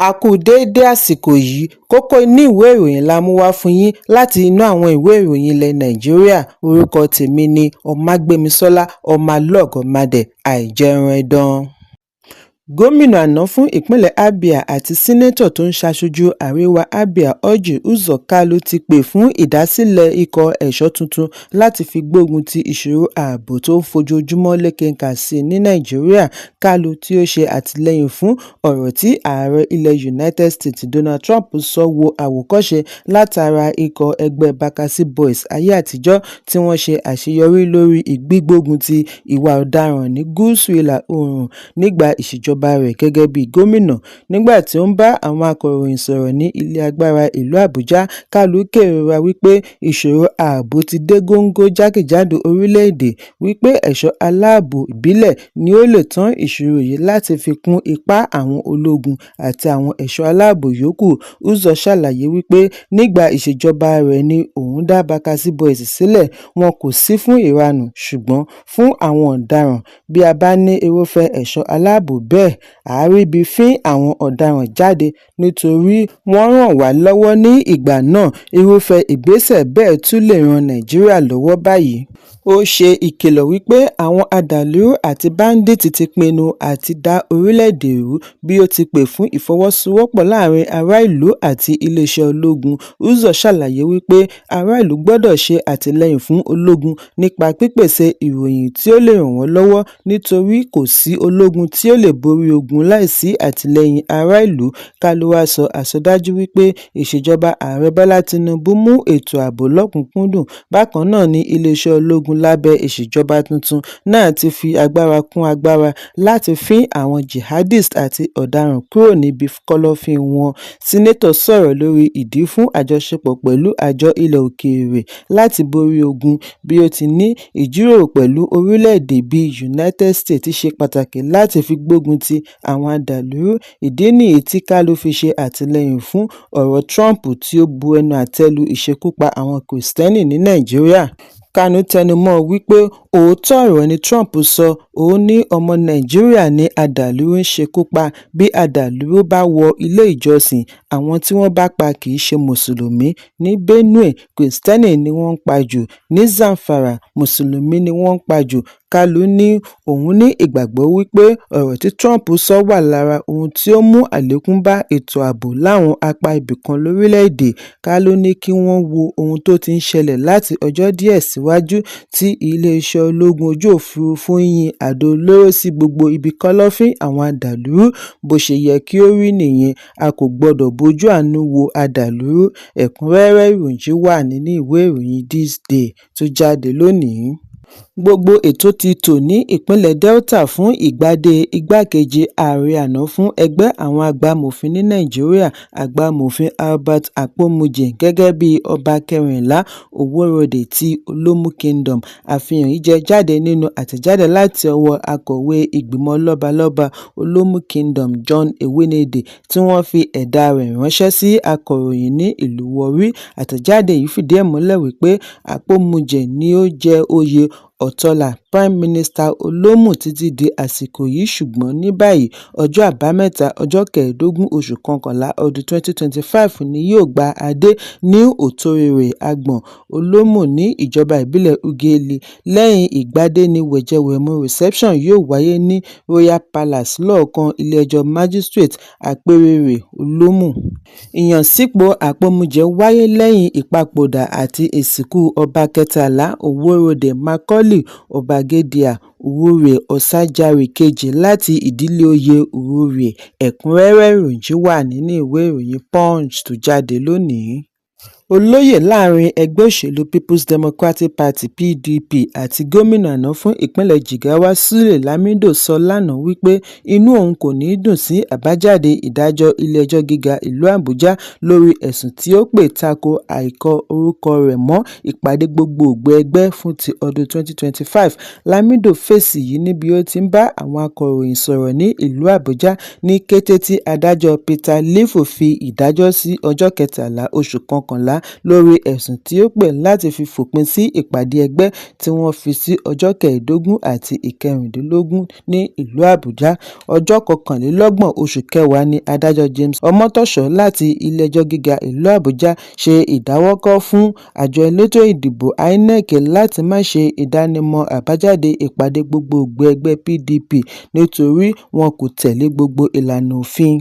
A kú déédé àsìkò yìí. Kókó inú ìwé ìròyìn la mú wá fún yín láti inú àwọn ìwé ìròyìn ilẹ̀ Nàìjíríà. Orúkọ tèmi ni Ọmágbémisọ́lá ọmọlọ́gọ̀mádé àìjẹun. Gómìnà àná fún ìpínlẹ̀ Abia àti Sẹ́nẹ́tọ̀ tó ń ṣaṣojú Àríwá Abia Orji Uzor Kalu ti pè fún ìdásílẹ̀ ikọ̀ ẹ̀ṣọ́ tuntun láti fi gbógun ti ìṣòro ààbò tó ń fojoojúmọ́ lékenkà sí i ní Nàìjíríà. Kalu, tí ó ṣe àtìlẹ́yìn fún ọ̀rọ̀ tí ààrẹ ilẹ̀ United States Donald Trump sọ wo àwòkọ́ṣe látara ikọ̀ ẹgbẹ́ Bakassi Boys ayé àtijọ́ tí wọ́n ṣe àṣeyọrí lórí gbígbógun ti ìwà ọ̀daràn ní Gúúsù Ìlà-Oòrùn nígbà ìṣèjọba rẹ̀ gẹ́gẹ́ bí gómìnà. Nígbà tí ó ń bá àwọn akọ̀ròyìn sọ̀rọ̀ ní ilé agbára ìlú Àbújá, Kalu kérora wípé ìṣòro ààbò ti dé góńgó jákèjádò orílẹ̀-èdè, wípé ẹ̀ṣọ́ aláàbò ìbílẹ̀ ni ó lè tán ìṣòro yìí láti fi kún ipá àwọn ológun àti àwọn ẹ̀ṣọ́ aláàbò yòókù. Uzor ṣàlàyé wípé nígbà ìṣèjọba rẹ̀ ní òun dá Bakassi Boys sílẹ̀, wọn kò sí fún ìranù ṣùgbọ́n fún àwọn ọ̀daràn. Bí a bá ní irúfẹ́ ẹ̀ṣọ́ aláàbò bẹ́ẹ̀, àá ríbi fín àwọn ọ̀daràn jáde nítorí wọ́n ràn wá lọ́wọ́ ní ìgbà náà. Irúfẹ́ ìgbésẹ̀ bẹ́ẹ̀ tún lè ran Nàìjíríà lọ́wọ́ báyìí. Ó ṣe ìkìlọ̀ wípé àwọn adàlúrú àti báńdíìtì ti pinnu àti da orílẹ̀-èdè rú bí ó ti pè fún ìfọwọ́sowọ́pọ̀ láàárín ará ìlú àti iléeṣẹ́ ológun. Uzor ṣàlàyé wípé ará ìlú gbọ́dọ̀ ṣe àtìlẹ́yìn fún ológun nípa pípèsè ìròyìn tí ó lè ràn wọ́n lọ́wọ́ nítorí kò sí ológun tí ó lè borí ogun láìsí àtìlẹ́yìn ará ìlú. Kalu wá sọ àsọdájú wípé ìṣèjọba Ààrẹ Bọ́lá Tinubu mú ètò ààbò lọ́kùn-ún-kúndùn. Bákan náà ni iléeṣẹ́ ológun lábẹ́ ìṣèjọba tuntun náà ti fi agbára kún agbára láti fín àwọn jihadists àti ọ̀daràn kúrò níbi kọ́lọ́fín wọn. Sẹ́nẹ́tọ̀ sọ̀rọ̀ lórí ìdí fún àjọṣepọ̀ pẹ̀lú àjọ ilẹ̀ òkèèrè láti borí ogun, bí ó ti ní ìjíròrò pẹ̀lú orílẹ̀-èdè bíi United States ṣe pàtàkì láti fi gbógun ti àwọn adàlúrú. Ìdí nìyí tí Kalu fi ṣe àtìlẹ́yìn fún ọ̀rọ̀ Trump tí ó bu ẹnu àtẹ́ lu ìṣekúpa àwọn Kìrìsìtẹ́nì ní Nàìjíríà. Kanu tẹnumọ́ wípé òótọ́ ọ̀rọ̀ ni Trump sọ. Ó ní ọmọ Nàìjíríà ní adàlúrú ń ṣekú pa. Bí adàlúrú bá wọ ilé ìjọsìn, àwọn tí wọ́n bá pa kì í ṣe Mùsùlùmí. Ní Benue, Kìrìsìtẹ́nì ni wọ́n ń pa jù. Ní Zamfara, Mùsùlùmí ni wọ́n ń pa jù. Kalu ní òun ní ìgbàgbọ́ wípé ọ̀rọ̀ tí Trump sọ wà lára ohun tí ó mú àlékún bá ètò ààbò láwọn apá ibìkan lórílẹ̀-èdè. Kalu ní kí wọ́n wo ohun tó ti ń ṣẹlẹ̀ láti ọjọ́ díẹ̀ síwájú tí iléeṣẹ́ ológun ojú òfurufú ń yin àdó olóró sí gbogbo ibi kọ́lọ́fín àwọn adàlúrú. Bó ṣe yẹ kí ó rí nìyẹn, a kò gbọ́dọ̀ bojú àánú wo adàlúrú. Ẹ̀kúnrẹ́rẹ́ ìròyìn yìí wà nínú ìwé ìròyìn This Day tó jáde lónìí. Gbogbo ètò ti tò ní ìpínlẹ̀ Delta fún ìgbàdé igbákejì ààrẹ àná fún ẹgbẹ́ àwọn àgbà-amòfin ní Nàìjíríà, Àgbà-amòfin Albert Akpomudje, gẹ́gẹ́ bí ọba kẹrìnlá Òwòròǹdè ti Olómù Kingdom. Àfihàn yìí jẹ jáde nínú àtẹ̀jáde láti ọwọ́ akọ̀wé ìgbìmọ̀ lọ́balọ́ba Olómù Kingdom, John Ewinade, tí wọ́n fi ẹ̀dà rẹ̀ ránṣẹ́ sí akọ̀ròyìn ní ìlú Warri. Àtẹ̀jáde yìí fìdí ẹ̀ múlẹ̀ wípé Akpomudje ni ó jẹ oyè Ọ̀tọ́lá Prime Minister Olómù títí di àsìkò yìí, ṣùgbọ́n ní báyìí, ọjọ́ Àbámẹ́ta, ọjọ́ kẹẹ̀ẹ́dógún oṣù kọkànlá ọdún 2025 ni yóò gba adé ní Òtòréré Àgbọ̀n Olómù ní ìjọba ìbílẹ̀ Ughelli. Lẹ́yìn ìgbadé ní wẹ̀jẹwẹ̀mu reception yóò wáyé ní Royal Palace lọ́ọ̀ọ́kán ilé-ẹjọ́ Májísíréètì Àpérèrè Olómù. Ìyànsípò Akpomudje wáyé lẹ́yìn ìpapòdà àti ìsìnkú Ọba kẹtàlá Òwòròǹdè, Macaulay Obàgédìá Uwurie Osajare Kejì láti ìdílé oyè Uwurie. Ẹ̀kúnrẹ́rẹ́ ìròyìn yìí wà nínú ìwé ìròyìn Punch tó jáde lónìí. Olóyè láàrin ẹgbẹ́ òṣèlú Peoples Democratic Party (PDP) àti gómìnà àná fún ìpínlẹ̀ Jigawa Sule Lamido sọ lánàá wípé inú òun kò ní dùn sí àbájáde ìdájọ́ ilé-ẹjọ́ gíga ìlú Àbújá lórí ẹ̀sùn tí ó pè tako àìkọ orúkọ rẹ̀ mọ́ ìpàdé gbogboògbò ẹgbẹ́ fún ti ọdún 2025. Lamido fèsì yìí níbi ó ti ń bá àwọn akọ̀ròyìn sọ̀rọ̀ ní ìlú Àbújá ní kété tí adájọ́ Peter Lifu fi ìdájọ́ sí ọjọ́ kẹtàlá oṣù kọkànlá. lórí ẹ̀sùn tí ó pè láti fi fòpin sí ìpàdé ẹgbẹ́ tí wọ́n fi sí ọjọ́ 15 àti 16 ní ìlú Àbújá. Ọjọ́ 31 oṣù kẹwàá ní adájọ́ James Omotosho láti ilé-ẹjọ́ gíga ìlú Àbújá ṣe ìdáwọ́kọ̀ fún àjọ elétò ìdìbò INEC láti má ṣe ìdánimọ̀ àbájáde ìpàdé gbogboògbò ẹgbẹ́ PDP nítorí wọn kò tẹ̀lé gbogbo ìlànà òfin.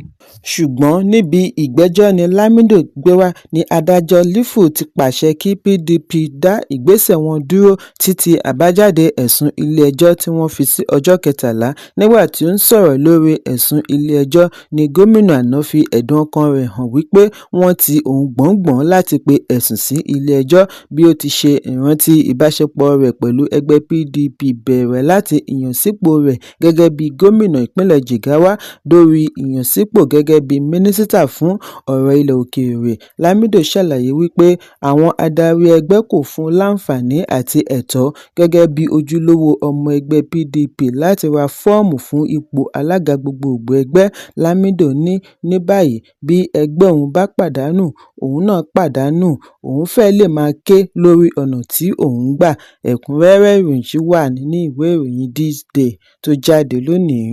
Ṣùgbọ́n níbi ìgbẹ́jọ́ tí Lamido gbé wá ní adájọ́ Lifu ti pàṣẹ kí PDP dá ìgbésẹ̀ wọn dúró títí àbájáde ẹ̀sùn ilé-ẹjọ́ tí wọ́n fi sí ọjọ́ 13. Nígbà tí ó ń sọ̀rọ̀ lórí ẹ̀sùn ilé-ẹjọ́ ní gómìnà àná fi ẹ̀dùn ọkàn rẹ̀ hàn wípé wọ́n ti òun gbọ̀ngbọ̀n láti pe ẹ̀sùn sí ilé-ẹjọ́, bí ó ti ṣe ìrántí ìbáṣepọ̀ rẹ̀ pẹ̀lú ẹgbẹ́ PDP bẹ̀rẹ̀ láti ìyànsípò rẹ̀ gẹ́gẹ́ bí gómìnà ìpínlẹ̀ Jigawa dórí ìyànsípò gẹ́gẹ́ bí mínísítà fún ọ̀rọ̀ ilẹ̀ òkèèrè. Lamido ṣàlàyé wípé àwọn adarí ẹgbẹ́ kò fún un láǹfààní àti ẹ̀tọ́ gẹ́gẹ́ bí ojúlówó ọmọ ẹgbẹ́ PDP láti ra fọ́ọ̀mù fún ipò alága gbogboògbò ẹgbẹ́. Lamido ní ní báyìí bí ẹgbẹ́ òun bá pàdánù, òun náà pàdánù, òun fẹ́ẹ̀ lè máa ké lórí ọ̀nà tí òun gbà. Ẹ̀kúnrẹ́rẹ́ ìròyìn yìí wà nínú ìwé ìròyìn This Day tó jáde lónìí.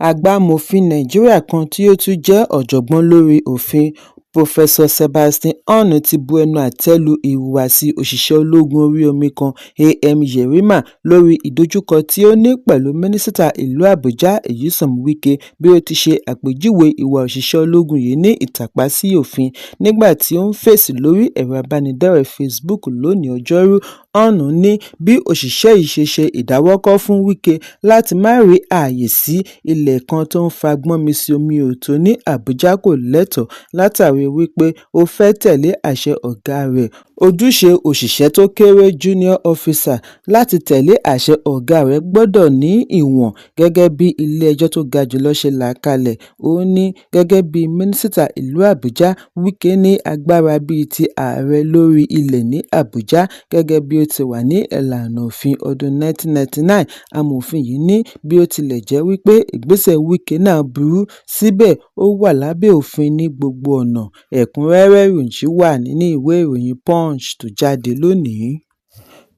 Àgbà amòfin Nàìjíríà kan tí ó tún jẹ́ ọ̀jọ̀gbọ́n lórí òfin, Professor Sebastian Horn, ti bu ẹnu àtẹ́ lu ìhùwàsí òṣìṣẹ́ ológun orí omi kan, AM Yerima, lórí ìdojúkọ tí ó ní pẹ̀lú Mínísítà ìlú Àbújá Nyesom Wike, bí ó ti ṣe àpèjúwe ìwà òṣìṣẹ́ ológun yìí ní ìtàpá sí òfin. Nígbà tí ó ń fèsì lórí ẹ̀rọ ìbánidọ́rẹ̀ẹ́ Facebook lónìí Ọjọ́rú, Horn ní bí òṣìṣẹ́ yìí ṣe ṣe ìdáwọ́kọ̀ fún Wike láti má rí ààyè sí ilé kan tó ń fa gbọ́nmi-síi-omi-ò-tó ní Àbújá kò lẹ́tọ̀ọ́ látàrí wípé ó fẹ́ tẹ̀lé àṣẹ ọ̀gá rẹ̀. Ojúṣe òṣìṣẹ́ tó kéré junior officer láti tẹ̀lé àṣẹ ọ̀gá rẹ̀ gbọ́dọ̀ ní ìwọ̀n gẹ́gẹ́ bí ilé-ẹjọ́ tó ga jùlọ ṣe là kalẹ̀. Ó ní gẹ́gẹ́ bí mínísítà ìlú Àbújá, Wike ní agbára bíi ti ààrẹ lórí ilẹ̀ ní Àbújá gẹ́gẹ́ bí ó ti wà ní ìlànà òfin ọdún 1999. Amòfin yìí ní bí ó tilẹ̀ jẹ́ wípé ìgbésẹ̀ Wike náà burú, síbẹ̀ ó wà lábẹ́ òfin ní gbogbo ọ̀nà. Ẹ̀kúnrẹ́rẹ́ ìròyìn yìí wà nínú ìwé ìròyìn Punch tó jáde lónìí.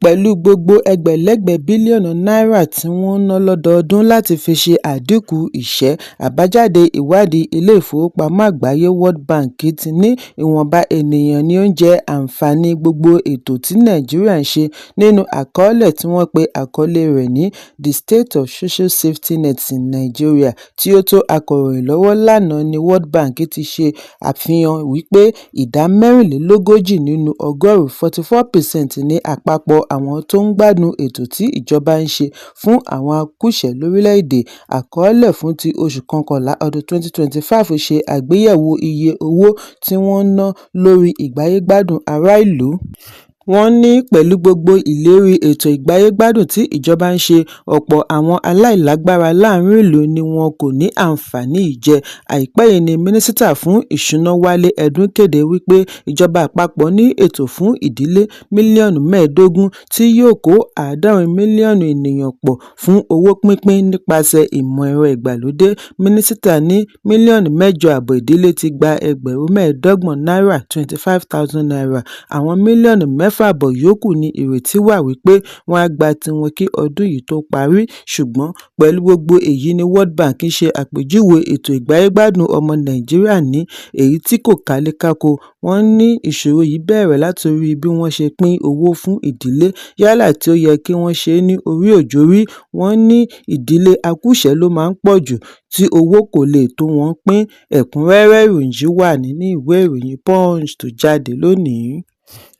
Pẹ̀lú gbogbo ẹgbẹ̀lẹ́gbẹ̀ bílíọ̀nù náírà tí wọ́n ń ná lọ́dọọdún láti fi ṣe àdínkù ìṣẹ́, àbájáde ìwádìí Ilé-ìfowópamọ́ Àgbáyé World Bank ti ní ìwọ̀nba ènìyàn ni ó ń jẹ àǹfààní gbogbo ètò tí Nàìjíríà ń ṣe. Nínú àkọọ́lẹ̀ tí wọ́n pe àkọlé rẹ̀ ní "The State of Social Safety Nets in Nigeria" tí ó tó akọ̀ròyìn lọ́wọ́ lánàá ní World Bank ti ṣe àfihàn wípé ìdá 44 nínú ọgọ́rùn-ún 44% ní àpapọ̀ àwọn tó ń gbádùn ètò tí ìjọba ń ṣe fún àwọn akúṣẹ̀ẹ́ lórílẹ̀-èdè. Àkọọ́lẹ̀ fún ti oṣù kọkànlá ọdún 2025 ṣe àgbéyẹ̀wò iye owó tí wọ́n ń ná lórí ìgbáyé-gbádùn ará ìlú. Wọ́n ní pẹ̀lú gbogbo ìlérí ètò ìgbáyé-gbádùn tí ìjọba ń ṣe, ọ̀pọ̀ àwọn aláìlágbára láàárín ìlú ni wọn kò ní àǹfààní yìí jẹ. Àìpẹ́ yìí ní Mínísítà fún Ìṣúná Wálé Ẹdún kéde wípé ìjọba àpapọ̀ ní ètò fún ìdílé mílíọ̀nù 15 tí yóò kó 70 mílíọ̀nù ènìyàn pọ̀ fún owó pínpín nípasẹ̀ ìmọ̀ ẹ̀rọ ìgbàlódé. Mínísítà ní mílíọ̀nù 8.5 ìdílé ti gba ẹgbẹ̀rún 25 náírà ₦25,000, àwọn mílíọ̀nù 6.5 yòókù ní ìrètí wà wípé wọ́n á gba tiwọn kí ọdún yìí tó parí. Ṣùgbọ́n pẹ̀lú gbogbo èyí ní World Bank ṣe àpèjúwe ètò ìgbáyé-gbádùn ọmọ Nàìjíríà ní èyí tí kò kálé-kákó. Wọ́n ní ìṣòro yìí bẹ̀rẹ̀ látorí bí wọ́n ṣe pín owó fún ìdílé, yálà tí ó yẹ kí wọ́n ṣe é ní orí-ò-jorí. Wọ́n ní ìdílé akúṣẹ̀ẹ́ ló máa ń pọ̀ jù tí owó kò lè tó wọn pín. Ẹ̀kúnrẹ́rẹ́ ìròyìn yìí wà nínú ìwé ìròyìn Punch tó jáde lónìí.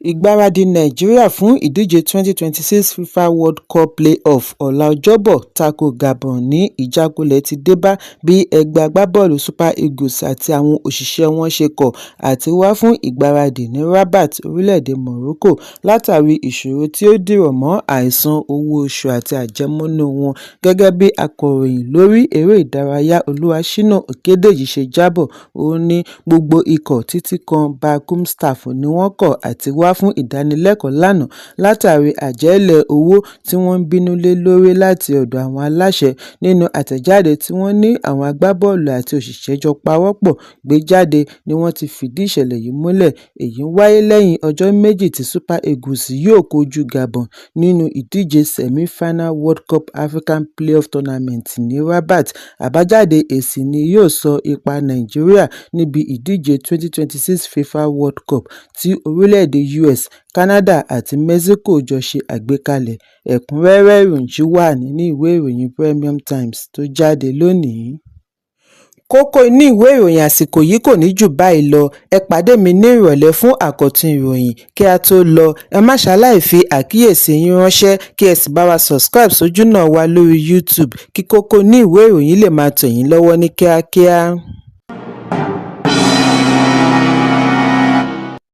Ìgbáradì Nàìjíríà fún ìdíje 2026 FIFA World Cup Play-Off ọ̀la Ọjọ́bọ̀ tako Gabon ní ìjákulẹ̀ ti dé bá bí ẹgbẹ́ agbábọ́ọ̀lù Super Eagles àti àwọn òṣìṣẹ́ wọn ṣe kọ̀ àti wá fún ìgbáradì ní Rabat, orílẹ̀-èdè Morocco, látàrí ìṣòro tí ó dìrọ̀ mọ́ àìsan owó oṣù àti àjẹmọ́nú wọn. Gẹ́gẹ́ bí akọ̀ròyìn lórí eré ìdárayá Olúwaṣínà Òkédèjì ṣe jábọ̀, ó ní gbogbo ikọ̀ títí kan Bakum staff ni wọ́n kọ̀ àti wá fún ìdánilẹ́kọ̀ọ́ lánàá látàrí àjẹ́lẹ̀ owó tí wọ́n ń bínú lé lórí láti ọ̀dọ̀ àwọn aláṣẹ. Nínú àtẹ̀jáde tí wọ́n ní àwọn agbábọ́ọ̀lù àti òṣìṣẹ́ jọ pawọ́pọ̀ gbé jáde ni wọ́n ti fìdí ìṣẹ̀lẹ̀ yìí múlẹ̀. Èyí ń wáyé lẹ́yìn ọjọ́ 2 tí Super Eagles yóò kojú Gabon nínú ìdíje Semi-Final World Cup Africa Play-Off Tournament ní Rabat. Àbájáde èsì ni yóò sọ ipa Nàìjíríà níbi ìdíje 2026 FIFA World Cup tí orílẹ̀-èdè US, Canada àti Mexico jọ ṣe àgbékalẹ̀. Ẹ̀kúnrẹ́rẹ́ ìròyìn ṣì wà nínú ìwé ìròyìn Premium Times tó jáde lónìí. Kókó inú ìwé ìròyìn àsìkò yìí kò ní jù báyìí lọ. Ẹ pàdé mi ní ìrọ̀lẹ́ fún àkọ́tún ìròyìn. Kí a tó lọ, ẹ má ṣaláì fi àkíyèsí yín ránṣẹ́, kí ẹ sì bá wa subscribe sójúnà wa lórí YouTube kí kókó inú ìwé ìròyìn lè máa tẹ̀ yín lọ́wọ́ ní kíákíá.